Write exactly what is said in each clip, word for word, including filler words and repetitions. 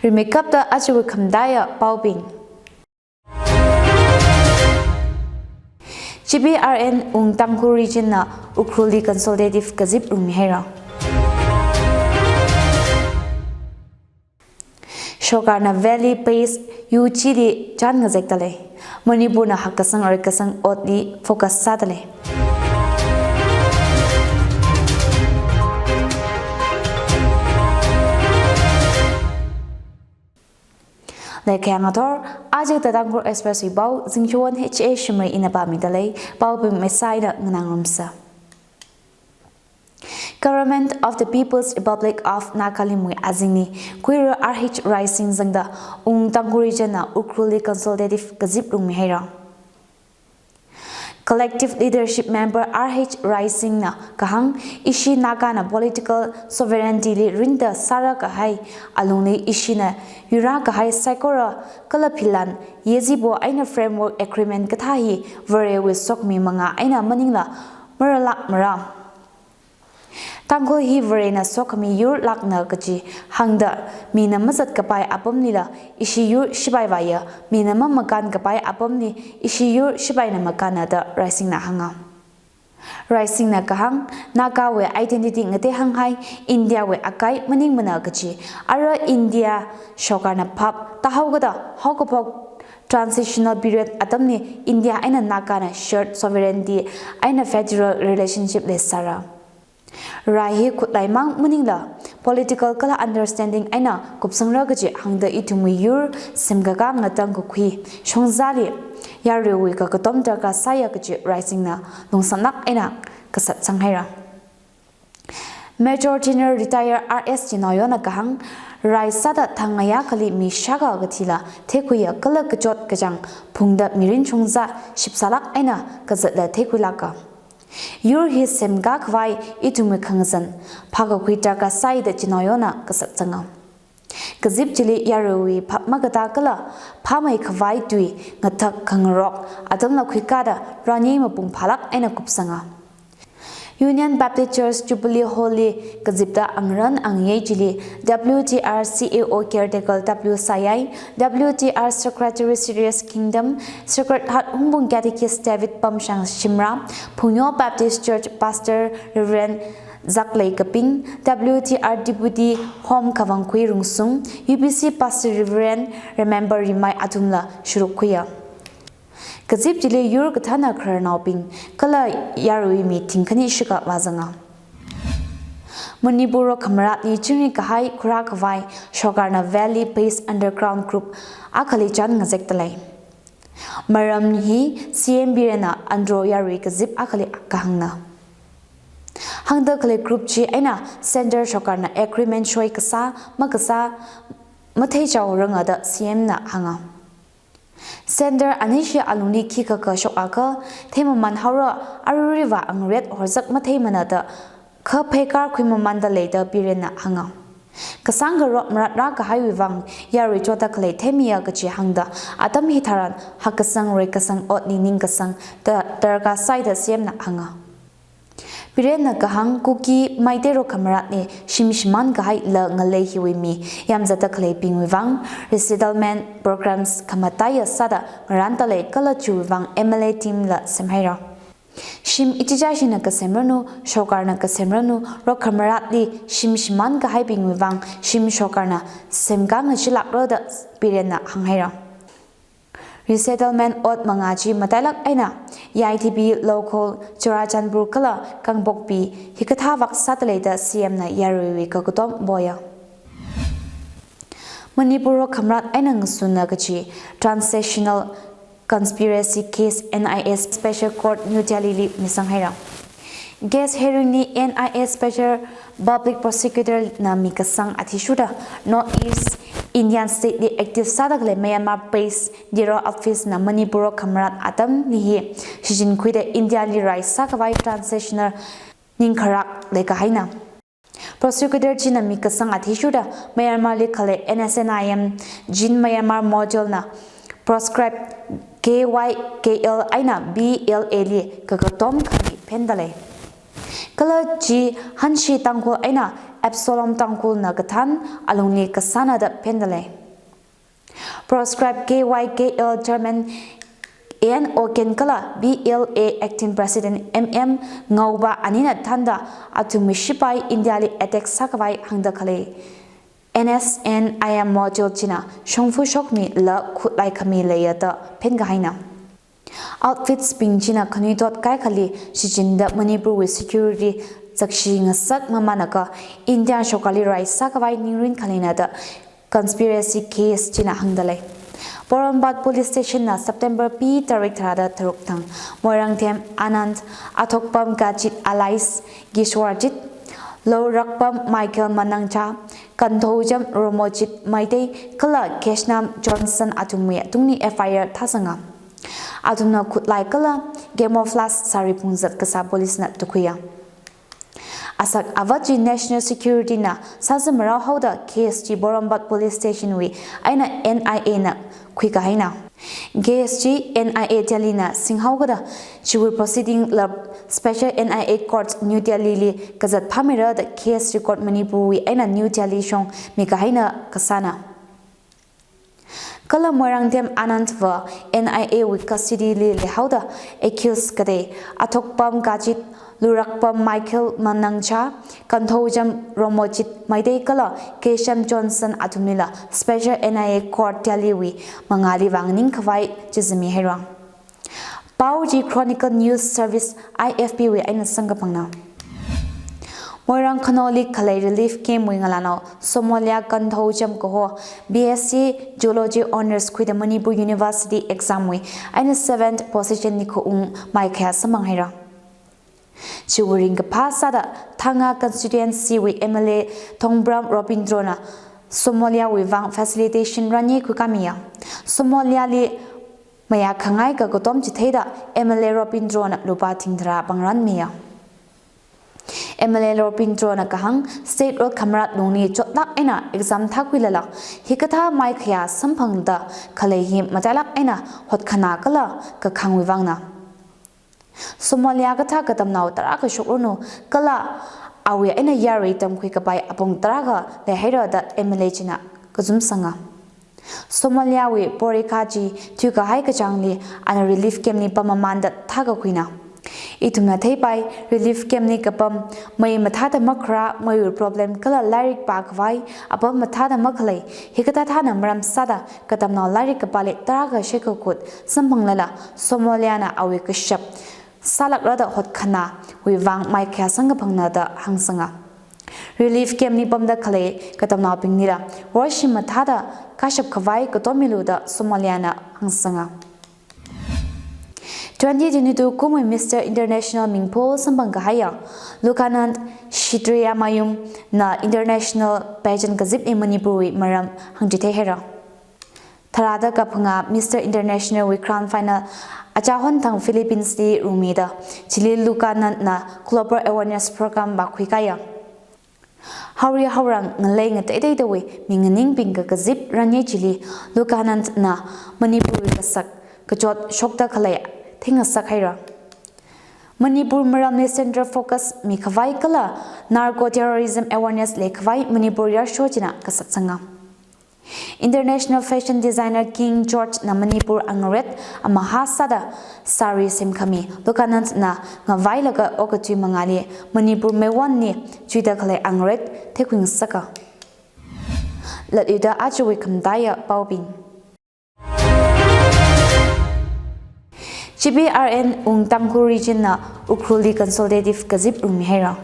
Rimeikapta ajawui khamataiya paobing. G P R N Wung Tangkhul Region na Ukhrulli consultative kazip rungmihaira. Sorkarna valley based U G li chān ngazekta lei. Manipurna hakkasang reikasang otli focus sāda lei. Leikayang athor, aja Tangkhul Express wui pao, Zingchiwon H A Shimray ina pāmida lei, paobing maisā eina nganāngarumsa. Government of the People's Republic of Nagalimwui azingli, Khuira R H Raising zangda, Wung Tangkhul Region na Ukhrulli consultative kazip rungmihaira. Collective Leadership Member R H Raising na kahāng, ishi Nagana political sovereignty li rinda sāra kahai alungli ishina yura kahai saikora kala philan yezibo eina framework agreement kathā hi Varewui sokhami manga eina maningla maralākmara. Tangkhul hi Varena sokhami yurlākna kaji hāngda, mina mazat kapai apamlila ishi yur shipai vāya, mina mamakān kapai apamli ishi yur shipaina makāna da Raisingna hānga. Raisingna kahāng, Nagawui identity ngatei hānghai, Indiawui akai maningmana kaji, ara India sorkarna phap tāhaokada haokaphok transitional period atamli India eina Nagana shared sovereignty eina federal relationship leisāra. Rai hi khutlai mang maningla political kala understanding eina kupsangra kaji hāngda ithumwui yur semkakā ngatang kakhui shongzali yaruiwui kakatom darkar sāya kaji Raisingna lungsanglāk eina kasat sanghaira. Major General Retire R S Chinaoyona kahāng, rai sāda thang ngayā akhali mi shākha kathila theikhuiya kala kachot kachāng phungda mirin shongza shipsālāk eina kazatla theikhuilāka. Yur hi semkakhavai ithumwui khangazan phākakhui darkar sāi da Chinaoyona kasat sanga. Kazip chili yaruiwui phap makatā kala phāmeikhavai tui ngathak khangarok atamla khuikāda rani mapung phālāk eina kupsanga. Union Baptist Church Jubilee Hall li kazipta angaran angayei chili W T R C A O caretaker W Sayai, W T R secretary Serious Kingdom, Sacred Heart Hungpung Catechist David Pamshang Shimrah, Phungyo Baptist Church Pastor Reverend Zaklei Kaping, W T R Deputy Home Kavangkhui Rungsung, U B C Pastor Reverend Remember Rimai athumla shurukkhuiya. Kazip chili yur kathāna khararnaobing kala yarui mi thingkhani shikha vāzanga. Manipur rokhamaratli chingri kahai khura khavai sorkarna valley based underground group akhali chān ngazekta lei. Maram hi C M Birenna Andro yarui kazip akhali kahāngna. Hāngda khalei group chi eina Centre sorkarna agreement shoi kasā makasā matheichaoranga da C M na hānga. Centre anishi alungli khikha kashok akha theimaman haora, aruiriva angret horzak matheimana da kha pheikar khuimamanda lei da Birenna hānga. Kasāngkha rokhamarat rākahaiwui vang yarui chotda khalei theimiya kaji hāngda atam hitharan hakkasang reikasang otli ningkasang da darkar sāi da C M na hānga. Birenna kahāng Kuki Meitei rokhamaratli shim shimān kahai la ngalei hiwui mi yamzatda khaleibingwui vang resettlement programs khamataiya sāda ngaranda lei kala chiwui vang M L A team la semhaira. Shim ichichāshina kasemranu, sorkarna kasemranu, rokhamaratli shim shimān kahaibingwui vang shim sorkarna semkā ngachilākra da Birenna hānghaira. Resettlement ot manga chi matailāk eina Yaithibei, Lokhol, Churachandpur kala Kangpokpi hikathā vak sāda lei da C M na yaruiwui kakatom poya. Manipur rokhamarat eina ngasuna kachi transnational conspiracy case N I A Special Court New Delhi li misanghaira. Case hearing li N I A Special Public Prosecutor na mikasang athishurda North East Indian State li active sāda khalei Myanmar based Terror Office na Manipur rokhamarat atamli hi shichinkhuida India li rai sākhavai transnational ningkharak leikahaina. Prosecutor china mikasang athishurda Myanmar li khalei N S N I M Jin Myanmar Module na proscribe K Y K L eina B L A li kakatom khami phenda lei. Kala chi hanshi Tangkhul eina Absalom Tangkhulna kathan alungli kasāna da phendalei. Proscribed K Y K L Chairman A N Oken kala B L A Acting President M M Ngaoba anina thānda athumwui shipai India li attack sākhavai hāngda khalei N S N I M module china shongfa shokmila khutlai khami leiya da phenkahaina. Outfits bing china khanuithot kaikhali shichinda Manipur wui security zakshi ngasak mamānakha India shokali rai sākhavai ningrin khaleina da conspiracy case china hāngdalei. Porompat Police Station na September pi tarik tharāda tharuk thang Moirangthem Anand, Athokpam Kachit alias Gishwarjit, Lourakpam Michael Manangcha, Kanthoujam Romojit Meitei kala Keshnam Johnson athumwui tungli F I R thāsanga. Athumna khutlai kala camouflage sari phungzat kasā police na tukhuiya. Asak ava chi National Security na sāzamrao haoda case chi Porompat Police Station wui eina N I A na khuikahaina. Case chi N I A Delhi na singhaokada chiwui proceeding la Special N I A Court New Delhi li kazat phāmeira da case record Manipur wui eina New Delhi shong mikahaina kasāna. Kala Moirangthem Anand va N I A wui custody li leihaoda accused katei Athokpam Kachit, Lourakpam Michael Manangcha, Kanthoujam Romojit Meitei kala Keshnam Johnson athumlila Special N I A Court Delhi wui mangāli vang ningkhavai chizami haira. Pao chi Chronicle News Service, I F P wui eina samkaphangna. Moirang Khanoli khalei relief camp wui ngalānao Somalia Kanthoujam kaho B S C Geology Honours khuida Manipur University exam wui eina seventh position li khaung maikhaya samphang haira. Chiwui ringkaphā sāda Thanga constituency wui M L A Thongbram Robindro na Somalia wui vang facilitation ranye khuikamiya. Somalia li mayākhangai ka katom chitheida M L A Robindro na lupā thingthara pāngranmiya. M L A Robindro na kahāng state road khamarat lungli chotlāk eina exam thākhuilala hikathā maikhaya samphangda khalei hi matailāk eina hotkhanā kala kakhangwui vangna. Somalia kathā katamnao tarākha shokranu kala awui eina yarui tamkhui kapai apong tarākha leihaira da M L A china kazumsanga. Somalia wui porikha chi thuikahai kachāngli ana relief camp li pam mamānda thākakhuina. Ithumna theipai relief camp li kapam mei mathāda makharā, meiwui problem kala lairik pākhavai apam mathāda makhalei, hikathā thāna maram sāda katamnao lairik kapāli tarākha shekakut samphanglala Somalia na awui kashap sālākra da hotkhanāwui vang maikhaya samkaphangna da hāngsanga. Relief camp li pamda khalei katamnaobinglila worshim mathāda kashap khavai katom milu da Somalia na hāngsanga. Twenty twenty-two kumwui Mister International mingpho samphang kahaiya Lukanand Shitriyamayum na international pageant kazipli Manipur wui maram hāngchithei haira. Tharāda kaphangā Mister International wui grand final achahon thang Philippines li rungmida, chili Lukanand na global awareness program vākhuikaiya. Haori haorang ngalei ngateiteidawui minganingbing kakazip ranye chili Lukanand na Manipur wui kasak kachot shokda khalei theingasak haira. Manipur maramli central focus mikhavai kala narco terrorism awareness leikhavai Manipur yarsho china kasak sanga. International fashion designer King George na Manipur angaret amahā sāda sari semkhami Lukanand na ngavailaga okathui mangāli Manipur meiwonli chuida khalei angaret theikhuingasaka. Latluida ajawui khamataiya paobing. G P R N Wung Tangkhul Region na Ukhrulli consultative kazip rungmi haira.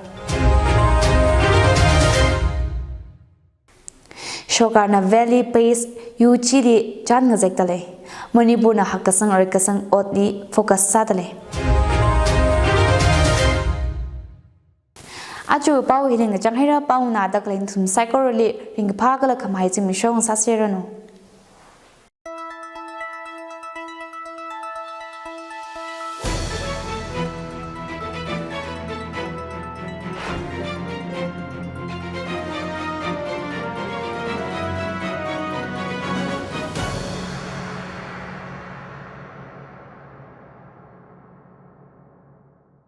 Sorkarna valley based U G li chān ngazekdalei. Manipurna hakkasang reikasang otli focus sādalei. Aja pao hili ngachang haira, pao nganāda khalei nathum saikorali ringkaphā kala khamahai zimiksho ngasāseranu.